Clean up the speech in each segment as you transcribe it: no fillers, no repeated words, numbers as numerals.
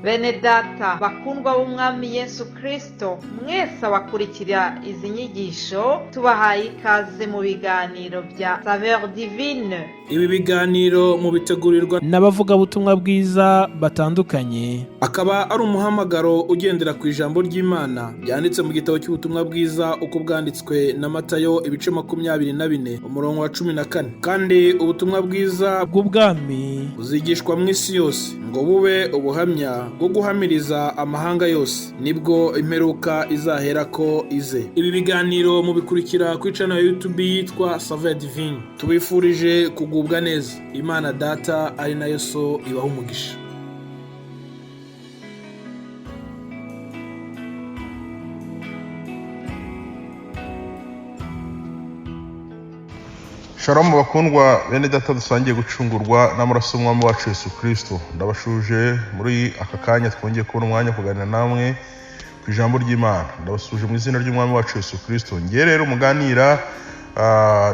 Bene data bakundwa b'Umwami Yesu Kristo, mwese abakurikira izi nyigisho, tubahaye ikaze mu biganiro bya Saveur Divine. Ibi biganiro mubitegurirwa n'abavugabutumwa bwiza batandukanye, akaba ari umuhamagaro ugendera ku ijambo ry'Imana ryanditse mu gitabo cy'ubutumwa bwiza uko bwanditswe na Matayo, ibice 24, umurongo wa 14. Kandi ubutumwa bwiza bw'ubwami buzigishwa mu isi yose ngo bube ubuhamya bwo guhamiriza amahanga yose, nibwo imperuka izaherako ize. Ibi biganiro mubikurikira kuri channel ya YouTube yitwa Saveur Divine. Tubifurije kugubwa neza. Imana Data ari nayo So ibaha umugisha. Shalom bakundwa bene data dusangiye gucungurwa n'amaraso y'umwami wacu Yesu Kristo. Ndabashuje muri aka kanya twongeye kubona umwanya wo kuganira namwe ku ijambo ry'Imana. Ndabasuje mu izina ry'umwami wacu Yesu Kristo. Ngiye rero muganira,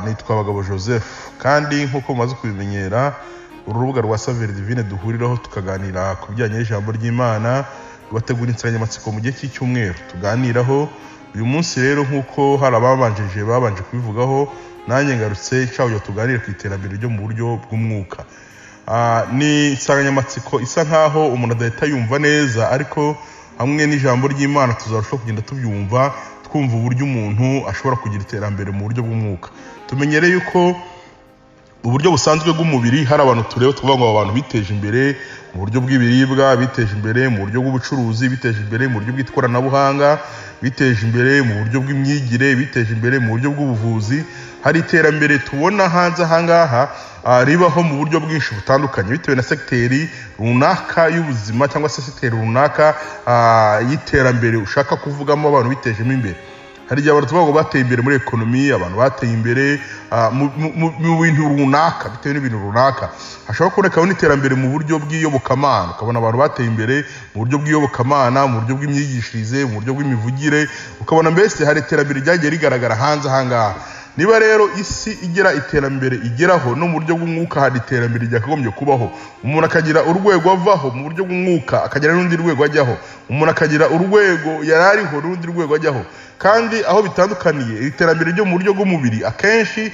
nitwa Bagabo Joseph, kandi nk'uko mumaze kubimenyera, uru rubuga rwa Saveur Divine duhuriraho tukaganira ku bijyanye n'ijambo ry'Imana, rubategura insanganyamatsiko mu gihe cy'icyumweru tuganiraho. Uyu munsi rero, nk'uko hari ababanjije babanje kubivugaho, nanjye ngarutse nshaka kugira tuganire ku iterambere ryo mu buryo bw'umwuka. Ni insanganyamatsiko isa nkaho umuntu adahita yumva neza, ariko hamwe n'ijambo ry'Imana tuzarushaho kugenda tubyumva, twumva uburyo umuntu ashobora kugira iterambere mu buryo bw'umwuka. Tumenyereye yuko uburyo busanzwe bw'umubiri hari abantu tureba tuvuga ngo aba bantu biteje imbere mu buryo bw'ibiribwa, biteje imbere mu buryo bw'ubucuruzi, biteje imbere mu buryo bw'ikoranabuhanga, biteje imbere mu buryo bw'imyigire, biteje imbere mu buryo bw'ubuvuzi. Hari iterambere tubona hanze ahangaha, ribaho mu buryo bwinshi butandukanye bitewe na segiteri runaka y'ubuzima cyangwa se segiteri runaka y'iterambere ushaka kuvugamo abantu bitejemo imbere. Hari igihe abantu tuvuga ngo bateye imbere muri ekonomi, abantu bateye imbere mu bintu runaka bitewe n'ibintu runaka. Hashobora kubonekaho n'iterambere mu buryo bw'iyobokamana, ukabona abantu bateye imbere mu buryo bw'iyobokamana, mu buryo bw'imyigishirize, mu buryo bw'imivugire, ukabona mbese hari iterambere ryagiye rigaragara hanze ahangaha. Niba rero isi igira iterambere igeraho, no mu buryo bw'umwuka hari iterambere ryakagombye kubaho. Umuntu akagira urwego avaho mu buryo bw'umwuka, akagira n'urundi rwego ajyaho. Umuntu akagira urwego yari ariho n'urundi rwego ajyaho. Kandi aho bitandukaniye, iri terambere ryo mu buryo bw'umubiri akenshi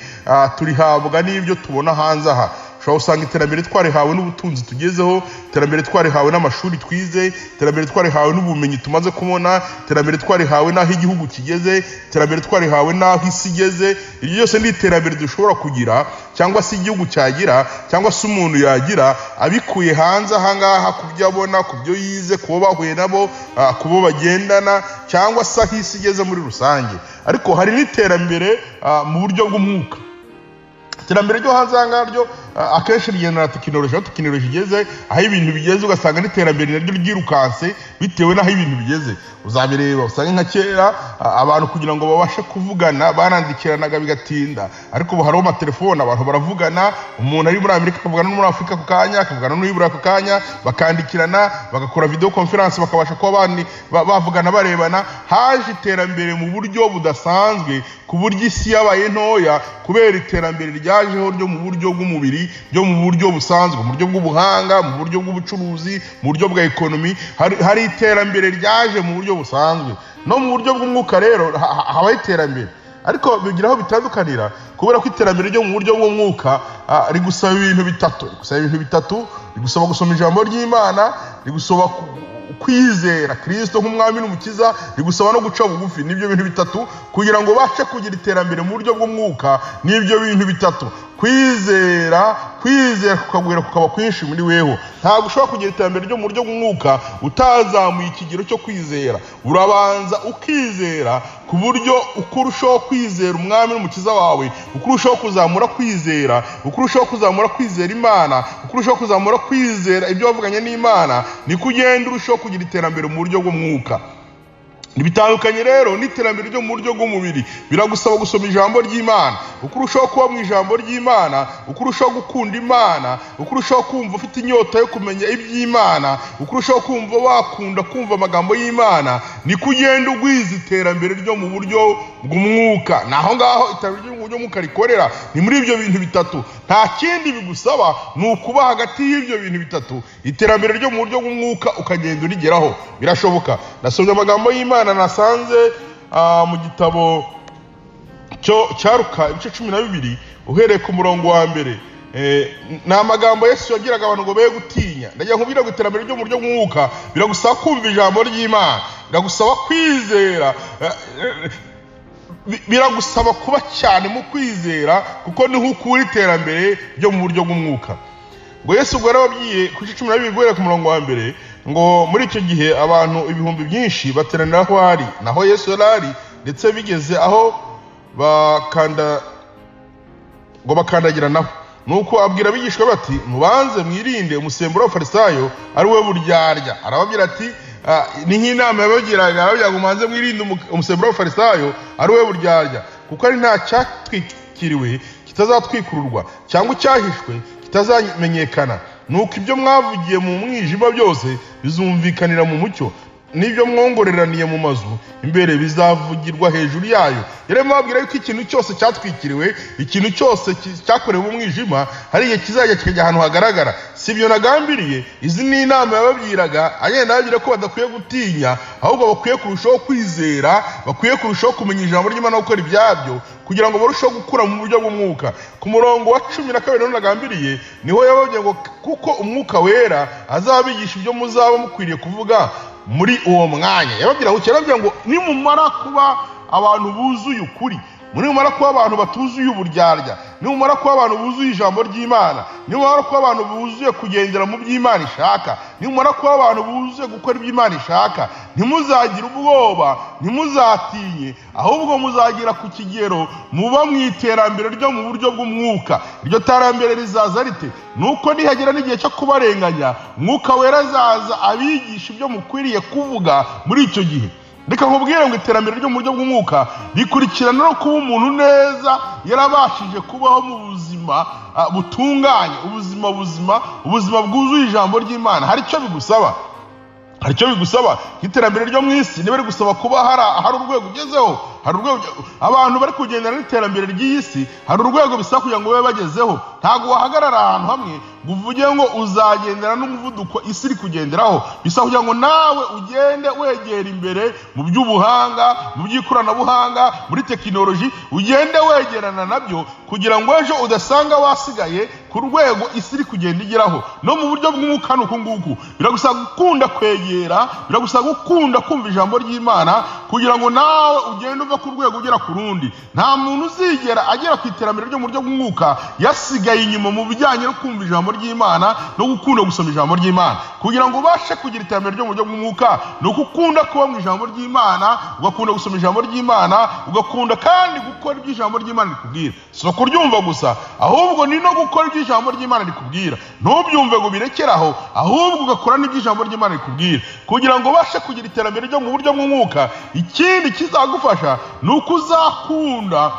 turihabwa n'ibyo tubona hanze aha. Ushobora gusanga iterambere twarihawe n'ubutunzi tugezeho, iterambere twarihawe n'amashuri twize, iterambere twarihawe n'ubumenyi tumaze kubona, iterambere twarihawe n'aho igihugu kigeze, iterambere twarihawe n'aho isi igeze. Iryo ryose ni iterambere dushobora kugira, cyangwa se igihugu cyagira, cyangwa se umuntu yagira, abikuye hanze ahangaha ku byo abona, ku byo yize, ku bo bahuye nabo, ku bo bagendana, cyangwa se aho isi igeze muri rusange. Ariko hari n'iterambere mu buryo bw'umwuka. Iterambere ryo hanze aha ngaha ryo akenshi rigendana na tekinoloji, aho tekinoloji igeze, aho ibintu bigeze, ugasanga n'iterambere naryo ryirukanse bitewe n'aho ibintu bigeze. Uzabireba usange nka kera, abantu kugira ngo babashe kuvugana barandikiranaga bigatinda, ariko ubu hariho amatelefone, abantu baravugana, umuntu ari muri Amerika akavugana no muri Afurika ako kanya, akavugana n'uri muri ako kanya, bakandikirana, bagakora video conference, bakabasha kuba bavugana barebana. Haje iterambere mu buryo budasanzwe, ku buryo isi yabaye ntoya kubera iterambere ryajeho ryo mu buryo bw'umubiri, ryo mu buryo busanzwe, mu buryo bw'ubuhanga, mu buryo bw'ubucuruzi, mu buryo bwa ekonomi. Hari iterambere ryaje mu buryo busanzwe. No mu buryo bw'umwuka rero habaho iterambere, ariko bigira aho bitandukanira, kubera ko iterambere ryo mu buryo bw'umwuka rigusaba ibintu bitatu. Rigusaba ibintu bitatu: rigusaba gusoma ijambo ry'Imana, rigusaba kwizera Kristo nk'umwami n'umukiza, rigusaba no guca bugufi. Nibyo bintu bitatu kugira ngo ubashe kugira iterambere mu buryo bw'umwuka. Nibyo bintu bitatu: kwizera, kwizera kukagwira kukaba kwinshi muri weho. Ntabwo ushobora kugira iterambere ryo mu buryo bw'umwuka utazamuye ikigero cyo kwizera. Urabanza ukizera, ku buryo uko urushaho kwizera umwami n'umukiza wawe, uko urushaho kuzamura kwizera, uko urushaho kuzamura kwizera Imana, uko urushaho kuzamura kwizera ibyo wavuganye n'Imana, niko ugenda urushaho kugira iterambere mu buryo bw'umwuka. Bitandukanye rero n'iterambere ryo mu buryo bw'umubiri. Biragusaba gusoma ijambo ry'Imana. Uko urushaho kuba mu ijambo ry'Imana, uko urushaho gukunda Imana, uko urushaho kumva ufite inyota yo kumenya iby'Imana, uko urushaho kumva wakunda kumva amagambo y'Imana, niko ugenda ugwiza iterambere ryo mu buryo bw'umwuka. Ni aho ngaho iterambere ryo mu buryo bw'umwuka rikorera, ni muri ibyo bintu bitatu. Nta kindi bigusaba, ni ukuba hagati y'ibyo bintu bitatu, iterambere ryo mu buryo bw'umwuka ukagenda urigeraho. Birashoboka. Nasomye amagambo y'Imana nasanze mu gitabo cyo cyaruka ibice 12 uhereye ku murongo wa mbere. Ni amagambo Yesu yagiraga abantu ngo be gutinya. Ndagira nkubwire ngo iterambere ryo mu buryo bw'umwuka biragusaba kumva ijambo ry'Imana, biragusaba kwizera, biragusaba kuba cyane mu kwizera, kuko niho ukura iterambere ryo mu buryo bw'umwuka. Ngo Yesu ubwo yarababwiye ku gice 12 guhera ku murongo wa mbere, ngo muri icyo gihe abantu ibihumbi byinshi bateranira aho ari, naho Yesu yari ari, ndetse bigeze aho bakanda ngo bakandagira naho. Nuko abwira abigishwa bati: mubanze mwirinde umusemburo w'abafarisayo, ari we buryarya. Arababwira ati, ni nk'inama yabagiraga, arababwira ngo mubanze mwirinde umusemburo w'abafarisayo, ari we buryarya, kuko ari nta cyatwikiriwe kitazatwikururwa, cyangwa icyahishwe kitazamenyekana. Nuko ibyo mwavugiye mu mwijima byose bizumvikanira mu mucyo, n'ibyo mwongoreraniye mu mazu imbere bizavugirwa hejuru yayo. Yarimo ababwira yuko ikintu cyose cyatwikiriwe, ikintu cyose cyakorewe mu mwijima, hari igihe kizajya kikajya ahantu hagaragara. Si ibyo nagambiriye, izi ni inama yababwiraga, agenda ababwira ko badakwiye gutinya, ahubwo bakwiye kurushaho kwizera, bakwiye kurushaho kumenya ijambo ry'Imana no gukora ibyabyo, kugira ngo barusheho gukura mu buryo bw'umwuka. Ku murongo wa 12 niho nagambiriye, niho yababwiye ngo kuko Umwuka Wera azabigisha ibyo muzaba mukwiriye kuvuga muri uwo mwanya. Yababwira ngo, yarababwira ngo nimumara kuba abantu buzuye ukuri, nimumara kuba abantu batuzuye uburyarya, nimumara kuba abantu buzuye ijambo ry'Imana, nimumara kuba abantu buzuye kugendera mu by'Imana ishaka, nimumara kuba abantu buzuye gukora ibyo Imana ishaka, ntimuzagire ubwoba, ntimuzatinye, ahubwo muzagera ku kigero muba mu iterambere ryo mu buryo bw'umwuka. Iryo terambere rizaza rite? Nuko nihagera n'igihe cyo kubarenganya, Mwuka Wera azaza abigisha ibyo mukwiriye kuvuga muri icyo gihe. Reka nkubwire ngo iterambere ryo mu buryo bw'umwuka rikurikirana no kuba umuntu neza yarabashije kubaho mu buzima butunganye, ubuzima buzima, ubuzima bwuzuye ijambo ry'Imana. Hari icyo bigusaba, hari icyo bigusaba. Nk'iterambere ryo mu isi niba rigusaba kuba hari urwego ugezeho, hari urwego abantu bari kugendana n'iterambere ry'iyi si, hari urwego bisaba kugira ngo babe bagezeho. Ntabwo wahagarara ahantu hamwe ngo uvuge ngo uzagendera n'umuvuduko isi iri kugenderaho. Bisaba kugira ngo nawe ugende wegera imbere mu by'ubuhanga, mu by'ikoranabuhanga, muri tekinoloji, ugende wegerana nabyo kugira ngo ejo udasanga wasigaye ku rwego isi iri kugenda igeraho. No mu buryo bw'umwuka ni uku nguku, biragusaba gukunda kwegera, biragusaba gukunda kumva ijambo ry'Imana kugira ngo nawe ugende uva ku rwego ugera ku rundi. Nta muntu uzigera agera ku iterambere ryo mu buryo bw'umwuka yasigaye inyuma mu bijyanye no kumva ijambo ry'Imana no gukunda gusoma ijambo ry'Imana. Kugira ngo ubashe kugira iterambere ryo mu buryo bw'umwuka ni uko ukunda kuba mu ijambo ry'Imana, ugakunda gusoma ijambo ry'Imana, ugakunda kandi gukora ibyo ijambo ry'Imana rikubwira. Si ukuryumva gusa, ahubwo ni no gukora ibyo ijambo ry'Imana rikubwira. Ntubyumve ngo ubirekere aho, ahubwo ugakora n'ibyo ijambo ry'Imana rikubwira kugira ngo ubashe kugira iterambere ryo mu buryo bw'umwuka. Ikindi kizagufasha ni uko uzakunda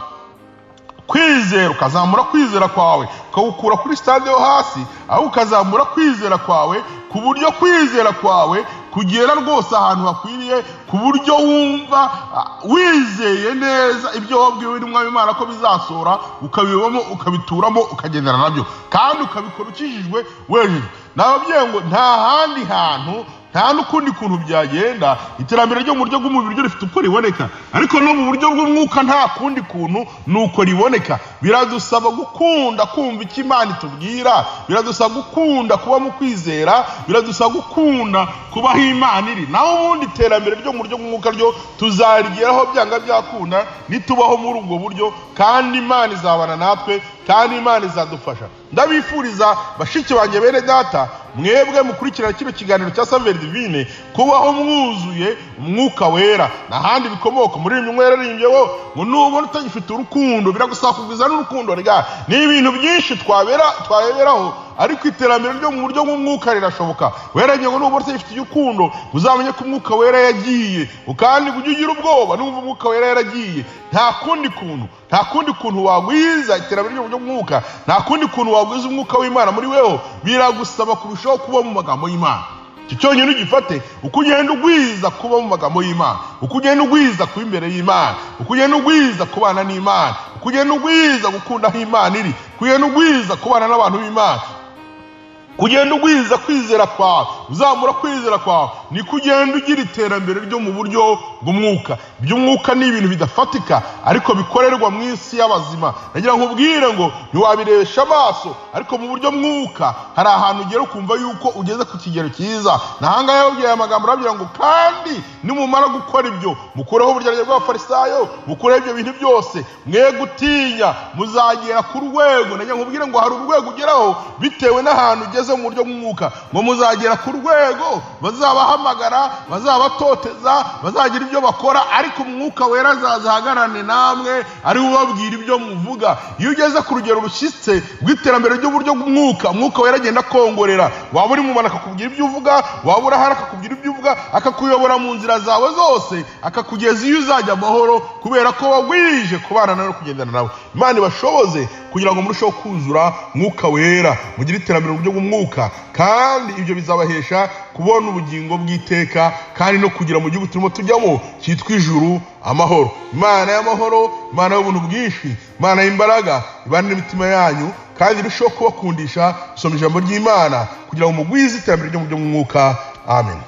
kwizera, ukazamura kwizera kwawe, ukawukura kuri stade yo hasi, aho ukazamura kwizera kwawe ku buryo kwizera kwawe kugera rwose ahantu hakwiriye, ku buryo wumva wizeye neza ibyo wabwiwe n'Umwami Imana ko bizasohora, ukabibamo, ukabituramo, ukagendana nabyo, kandi ukabikora ukijijwe, wejejwe. Nababwiye ngo nta handi hantu, nta n'ukundi kuntu byagenda. Iterambere ryo mu buryo bw'umubiri ryo rifite uko riboneka, ariko no mu buryo bw'umwuka nta kundi kuntu ni uko riboneka. Biradusaba gukunda kumva icyo Imana itubwira, biradusaba gukunda kuba mu kwizera, biradusaba gukunda kuba aho Imana iri. Naho ubundi iterambere ryo mu buryo bw'umwuka ryo tuzarigeraho byanga byakunda nitubaho muri ubwo buryo, kandi Imana izabana natwe, kandi Imana izadufasha. Ndabifuriza bashiki banjye, bene data, mwebwe mukurikirana kino kiganiro cya Saveur Divine, kubaho mwuzuye Umwuka Wera. N'ahandi bikomoka muri uyu yaririmbye ngo nubona utagifite urukundo, biragusaba kugwiza n'urukundo. Rega ni ibintu byinshi twareberaho. Ariko iterambere ryo mu buryo bw'umwuka rirashoboka. Weranye ngo nubwo utagifite urukundo, uzamenye ko Umwuka Wera yagiye. Kandi ujye ugira ubwoba numva Umwuka Wera yaragiye. Nta kundi kuntu wagwiza iterambere ryo mu buryo bw'umwuka, nta kundi kuntu wagwiza Umwuka w'Imana muri weho. Biragusaba kurushaho kuba mu magambo y'Imana. Icyo cyonyine ugifate. Uko ugenda ugwiza kuba mu magambo y'Imana, uko ugenda ugwiza kuba imbere y'Imana, uko ugenda ugwiza kubana n'Imana, uko ugenda ugwiza gukunda aho Imana iri, uko ugenda ugwiza kubana n'abantu b'Imana, kugenda ugwiza kwizera kwawe, uzamura kwizera kwawe, niko ugenda ugira iterambere ryo mu buryo bw'umwuka. Iby'umwuka ni ibintu bidafatika ariko bikorerwa mu isi y'abazima. Nagira ngo nkubwire ngo ntiwabirebesha amaso, ariko mu buryo mwuka hari ahantu ugera ukumva yuko ugeze ku kigero cyiza. Nahangaha yababwiye aya magambo, arababwira ngo: "Kandi nimumara gukora ibyo, mukureho uburyarya bw'Abafarisayo, mukureho ibyo bintu byose, mwe gutinya, muzagera ku rwego." Nagira ngo nkubwire ngo hari urwego ugeraho bitewe n'ahantu ugeze mu buryo bw'umwuka. Ngo muzagera ku rwego bazabahamagara, bazabatoteza, bazagira ibyo bakora, ariko Umwuka Wera azaza ahagararane namwe, ari we ubabwira ibyo muvuga. Iyo ugeze ku rugero rushyitse rw'iterambere ry'uburyo bw'umwuka, Umwuka Wera agenda akongorera. Waba uri mu bantu, akakubwira ibyo uvuga, waba urahari, akakubwira ibyo uvuga, akakuyobora mu nzira zawe zose, akakugeza iyo uzajya amahoro, kubera ko wagwije kubana nawe no kugendana nawe. Imana ibashoboze kugira ngo murusheho kuzura Mwuka Wera, mugire iterambere mu buryo bw'umwuka, kandi ibyo bizabahesha kubona ubugingo bw'iteka kandi no kugira mu gihugu turimo tujyamo cyitwa ijuru amahoro. Imana y'amahoro, Imana y'ubuntu bwinshi, Imana y'imbaraga ibane n'imitima yanyu, kandi irusheho kubakundisha gusoma ijambo ry'Imana kugira ngo mugwize iterambere ryo mu buryo bw'umwuka. Amen.